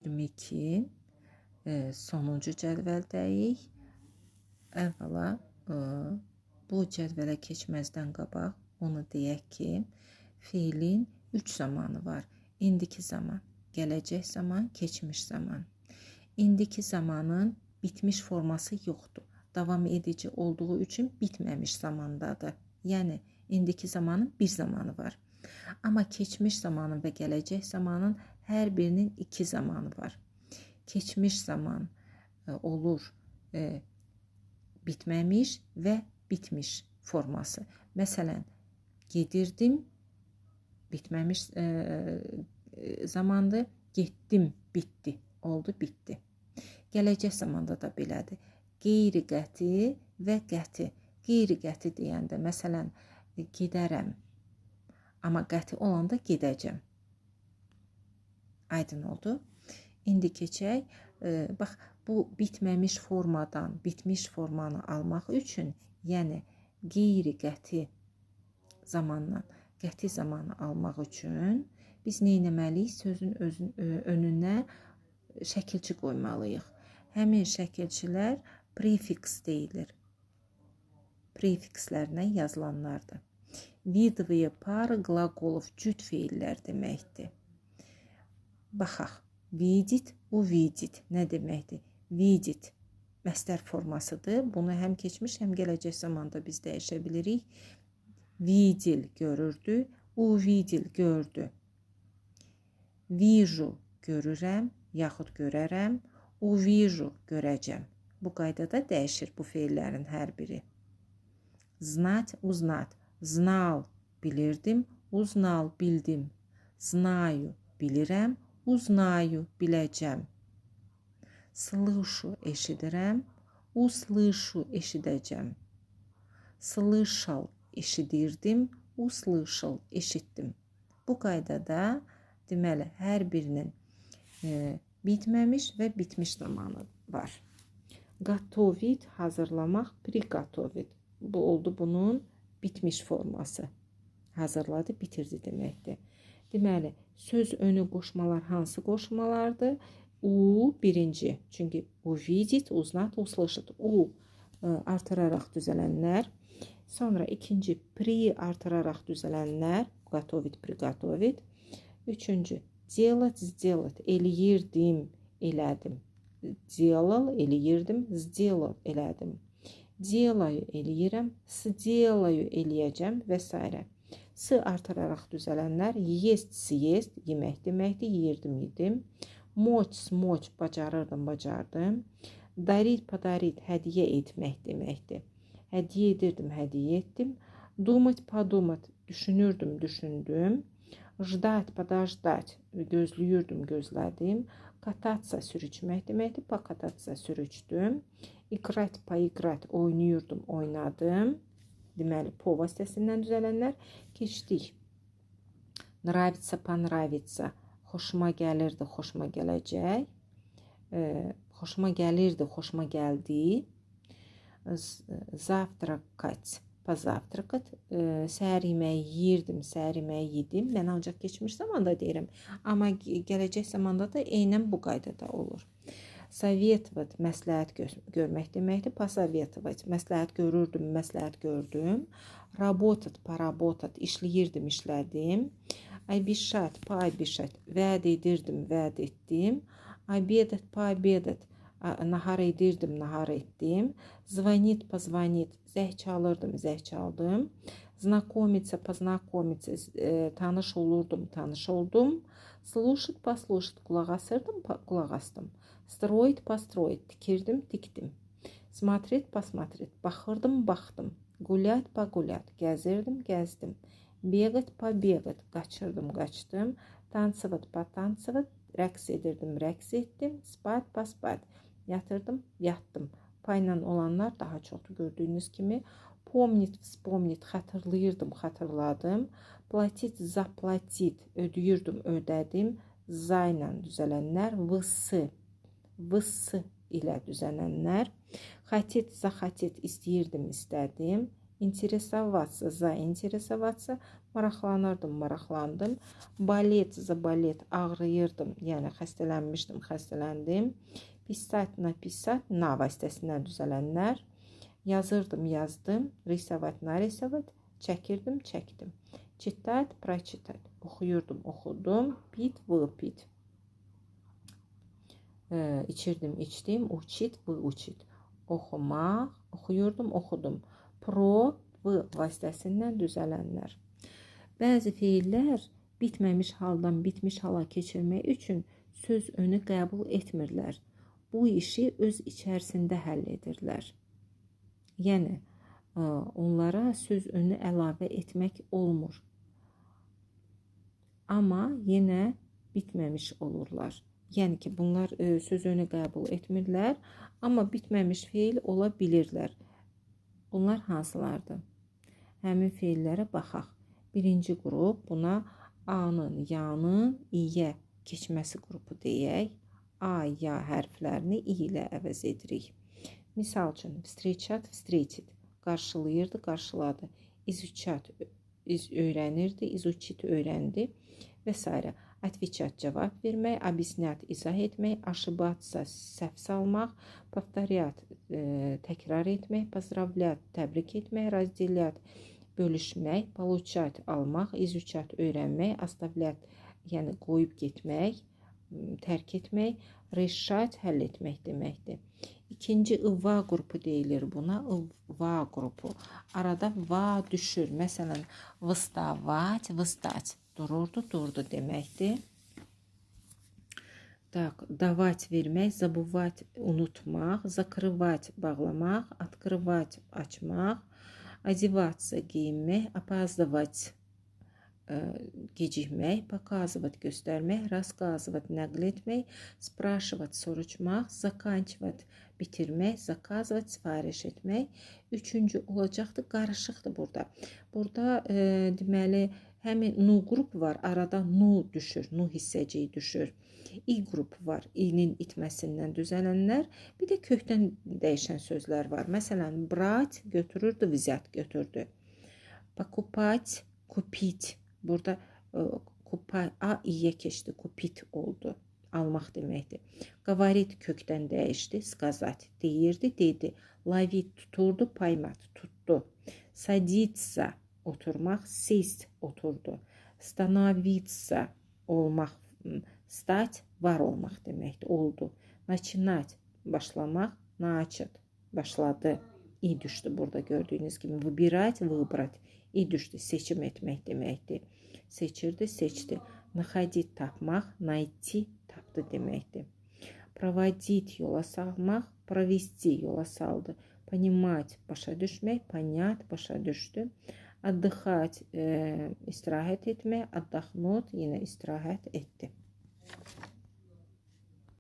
22 sonuncu cədvəldəyik. Əvvəla bu cədvələ keçməzdən qabaq onu deyək ki, feilin 3 zamanı var. İndiki zaman, gələcək zaman, keçmiş zaman. İndiki zamanın bitmiş forması yoxdur. Davam edici olduğu üçün bitməmiş zamandadır. Yəni indiki zamanın bir zamanı var. Amma keçmiş zamanın və gələcək zamanın hər birinin 2 zamanı var. Keçmiş zaman olur bitməmiş və bitmiş forması. Məsələn, gedirdim, bitməmiş zamandır, getdim, bitdi, oldu, bitdi. Gələcək zamanda da belədir. Qeyri-qəti və qəti. Qeyri-qəti deyəndə, məsələn, gedərəm, amma qəti olanda gedəcəm. Aydın oldu. İndi keçək. Bax, bu bitməmiş formadan bitmiş formanı almaq üçün, yəni qeyri-qəti zamandan qəti zamanı almaq üçün biz nə etməliyik? Sözün önünə şəkilçi qoymalıyıq. Həmin şəkilçilər prefiks deyilir. Prefikslərlə yazılanlardır. Видовые пары глаголов cüt feillər deməkdir. Baxaq. Видеть, увидеть nə deməkdir? Видеть məstər formasıdır. Bunu həm keçmiş, həm gələcək zamanda biz dəyişə bilirik. Видел görürdü, увидел gördü. Вижу görürəm, yaxud görərəm, увижу görəcəm. Bu qaydada dəyişir bu feillərin hər biri. Знать, узнать. Знал bilirdim, узнал bildim. Знаю bilirəm, узнаю biləcəm. Слышу eşidirəm, услышу eşidəcəm. Слышал eşidirdim, услышал eşitdim. Bu qaydada deməli hər birinin bitməmiş və bitmiş zamanı var. Готовить hazırlamaq, приготовить. Bu oldu bunun bitmiş forması. Hazırladı, bitirdi deməkdir. Deməli, söz önü qoşmalar hansı qoşmalardır? U birinci. Çünki увидеть, узнать, услышать. U artıraraq düzələnlər. Sonra ikinci при artıraraq düzələnlər. Готовить, приготовить. Üçüncü делать, сделать. Eləyirdim, elədim. Делал, eləyirdim, сделал, elədim. Делаю, eləyirəm, сделаю, eləyəcəm və s. S artıraraq düzələnlər есть, съесть, yemək deməkdir, yeyirdim, yedim. Мочь, смочь, bacarırdım, bacardım. Дарить, подарить, hədiyyə etmək deməkdir. Hədiyyə edirdim, hədiyyə etdim. Думать, подумать, düşünürdüm, düşündüm. Ждать, подождать, gözləyirdim, gözlədim. Кататься, sürüşmək deməkdir. Покататься, sürüşdüm. Играть, поиграть, oynayırdım, oynadım. Deməli, по vasitəsindən düzələnlər. Keçdik. Нравится, понравится. Xoşuma gəlirdi, xoşuma gələcək. Xoşuma gəlirdi, xoşuma gəldi. Завтракать, позавтракать. Səhər yeməyi yeyirdim, səhər yeməyi yedim. Mən ancaq keçmiş zamanda deyirəm. Amma gələcək zamanda da eynən bu qaydada olur. Советовать məsləhət görmək deməkdir. Посоветовать məsləhət görürdüm, məsləhət gördüm. Работать, поработать işləyirdim, işlədim. Обещать, пообещать vəd edirdim, vəd etdim. Обедать, пообедать nahar edirdim, nahar etdim. Звонить, позвонить zəng çalırdım, zəng çaldım. Знакомиться, познакомиться tanış olurdum, tanış oldum. Слушать, послушать qulaq asırdım, qulaq asdım. Строить, построить tikirdim, tikdim. Смотреть, посмотреть baxırdım, baxdım. Гулять, погулять gəzirdim, gəzdim. Бегать, побегать qaçırdım, qaçdım. Танцевать, потанцевать rəqs edirdim, rəqs etdim. Спать, поспать yatırdım, yatdım. По yla olanlar daha çoxdur gördüyünüz kimi. Помнить, вспомнить xatırlayırdım, xatırladım. Платить, заплатить ödəyirdim, ödədim. За ilə düzələnlər, vs, vs ilə düzələnlər. Хотеть, захотеть istəyirdim, istədim. Интересоваться, заинтересоваться. Maraqlanırdım, maraqlandım. Болеть, заболеть, ağrıyırdım, yəni xəstələnmişdim, xəstələndim. Писать, написать, на vasitəsindən düzələnlər. Yazırdım, yazdım. Рисовать, нарисовать. Çəkirdim, çəkdim. Читать, прочитать. Oxuyurdum, oxudum. Пить, выпить. İçirdim, içdim. Учить, выучить. Oxumaq, oxuyurdum, oxudum. Pro, v vasitəsindən düzələnlər. Bəzi feillər bitməmiş haldan bitmiş hala keçirmək üçün söz önü qəbul etmirlər. Bu işi öz içərisində həll edirlər. Yəni, onlara söz önü əlavə etmək olmur. Amma yenə bitməmiş olurlar. Yəni ki, bunlar söz önü qəbul etmirlər, amma bitməmiş feil ola bilirlər. Bunlar hansılardır? Həmin feillərə baxaq. Birinci qrup buna A-nın, Ya-nın İ-yə keçməsi qrupu deyək. A, Ya hərflərini İ ilə əvəz edirik. Misal üçün, встречать, встретить. Qarşılayırdı, qarşıladı. Изучать, öyrənirdi, изучить öyrəndi və s. Отвечать cavab vermək, объяснять izah etmək, ошибаться səhv salmaq, повторять təkrar etmək, поздравлять təbrik etmək, разделять bölüşmək, получать almaq, изучать öyrənmək, оставлять yəni qoyub getmək, tərk etmək, решать həll etmək deməkdir. İkinci ıva qrupu deyilir buna. Iva qrupu. Arada va düşür. Məsələn, вставать, встать. Dururdu, durdu deməkdir. Так, давать vermək, забывать unutmaq, закрывать bağlamaq, открывать açmaq, одеваться geyinmək, опаздывать gecikmək, показывать göstərmək, рассказывать nəql etmək, спрашивать soruşmaq, заканчивать bitirmək, заказывать sifariş etmək. Üçüncü olacaqdır, qarışıqdır burada. Burada deməli həmin nu qrup var, arada nu düşür, nu hissəciyi düşür. İ qrupu var, i-nin itməsindən düzələnlər. Bir də kökdən dəyişən sözlər var. Məsələn, брать götürürdü, взять götürdü. Покупать, купить. Burada kupa, a i-yə keçdi, купить oldu. Almaq deməkdir. Говорить kökdən dəyişdi, сказать deyirdi, dedi. Ловить tuturdu, поймать tutdu. Садиться oturmaq, сесть oturdu. Становиться olmaq, стать var olmaq deməkdir, oldu. Начинать başlamaq, начать başladı. İ düşdü burada gördüyünüz kimi. Выбирать, выбрать. İ düşdü, seçim etmək deməkdir. Seçirdi, seçdi. Находить tapmaq, найти tapdı deməkdir. Проводить yola salmaq, провести yola saldı. Понимать başa düşmək, понять başa düşdü. Отдыхать istirahət etmək, отдохнуть yenə istirahət etdi.